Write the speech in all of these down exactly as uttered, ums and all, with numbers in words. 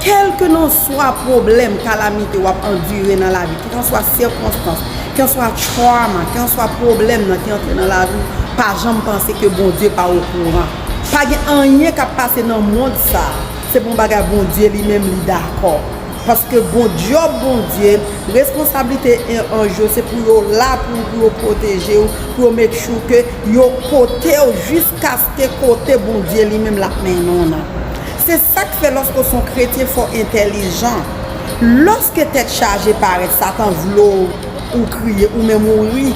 Kèlkelanswa pwoblèm, kalamite w ap andire nan lavi, kèlkelanswa sikonstans, kèlkelanswa trauma, kèlkelanswa pwoblèm nan ki antre nan lavi w, pa janm panse ke Bondye pa okouran. Pa gen anyen k ap pase nan mond sa a, se pa yon bagay Bondye li menm li dakò. Paske bon djòb Bondye, responsablite anj yo, se pou yo la pou, pou yo pwoteje w, pou yo make sure ke yo pote w jiskaske kote Bondye li menm l ap mennen w nan. Se sa k fè lòske w se yon kretyen, fò w entèlijan. Lòske tèt chaje parèt, Satan vle w ou kriye, ou menm ou ri.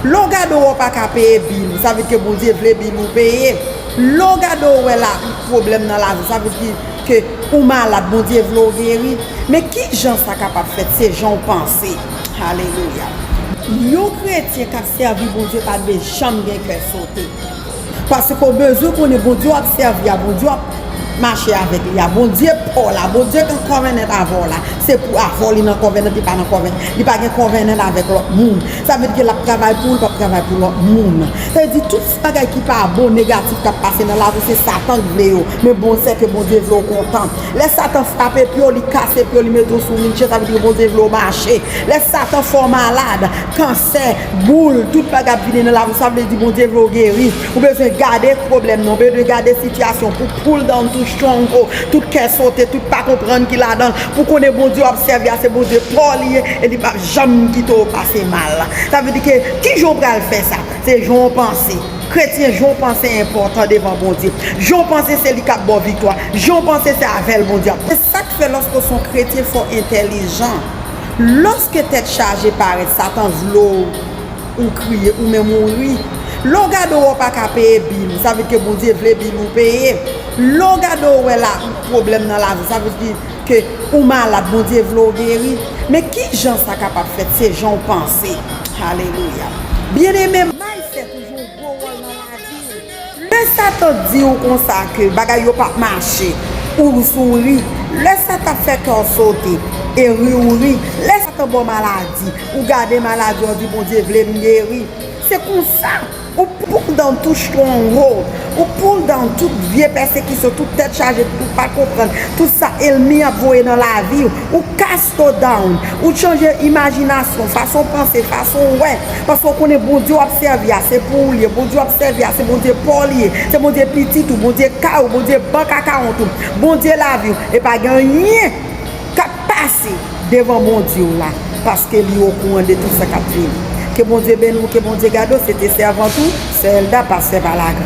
Lè w gade w wè w pa ka peye bil ou, sa vle di ke Bondye vle bil ou peye. Lè w gade w wè la pwoblèm nan lavi, sa vle di ke ou malad, Bondye vle w geri. Men ki jan sa kapab fèt? Se jan w panse. Alelouya. Yon kretyen k ap sèvi Bondye pa dwe janm gen kè sote. Paske w bezwen konnen Bondye w ap sèvi a, Bondye w ap mache avèk li a, Bondye pa w la, Bondye k an covenant avè w la, se pou avè w li nan covenant, li pa nan covenant, li pa gen covenant avèk lòt moun. Sa vle di ke l ap travay pou ou, li p ap travay pou lòt moun. Sa vle di tout bagay ki pa bon, negatif k ap pase nan lavi w, se Satan k vle yo. Men bon, sèke Bondye vle w kontan. Lè Satan frape pye w, li kase pye w, li mete w sou wheelchair, sa vle di ke Bondye vle w mache. Lè Satan fè w malad, kansè, boul, tout bagay ap vini nan lavi w, sa vle di Bondye vle w geri. Ou bezwen gade pwoblèm nan, ou bezwen gade sitiyasyon pou pull down tout stronghold, tout kè sote, tout pa konprann ki ladan l, pou konnen Bondye w ap sèvi a, se Bondye pa w li ye, e li p ap janm kite w pase mal. Sa vle di ke, ki jan w pral fè sa? Se jan w panse. Kretyen, jan w panse enpòtan devan Bondye. Jan w panse se li k ap ba w viktwa. Jan w panse se avè l Bondye ap. Se sa k fè lòske w se yon kretyen, fò w entèlijan. Lòske tèt chaje parèt, Satan vle w ou kriye, ou menm ou ri. Lè w gade w wè w pa ka peye bil ou, sa vle di ke Bondye vle bil ou peye. Lè w gade w wè la pwoblèm nan lavi, sa vle di ke ou malad, Bondye vle w geri. Men ki jan sa kapab fèt? Se jan w panse. Alelouya. Byeneme, mindset ou jwe yon gwo wòl nan lavi w. Lè Satan di w konsa ke bagay yo p ap mache, ou souri. Lè Satan fè kè w sote, e ri ou ri. Lè Satan ba w maladi, ou gade maladi a, ou di, Bondye vle m geri. Se konsa, ou pull down tout stronghold, ou pull down tout vye pèsekisyon, tout tèt chaje, tout pa konprann, tout sa ènmi ap voye nan lavi w, ou kase yo down, ou chanje imajinasyon, fason w panse, fason w wè. Paske w konnen Bondye w ap sèvi a, se pou ou l ye. Bondye w ap sèvi a, se Bondye pa w li ye. Se Bondye pitit ou, Bondye kay ou, Bondye bank account ou, Bondye lavi w. E pa gen anyen k ap pase devan Bondye w la, paske li okouran de tout sa k ap vini. Ke Bondye beni w, ke Bondye gade w. Se te sèvant ou, Sè Elda, pastè pa lagras.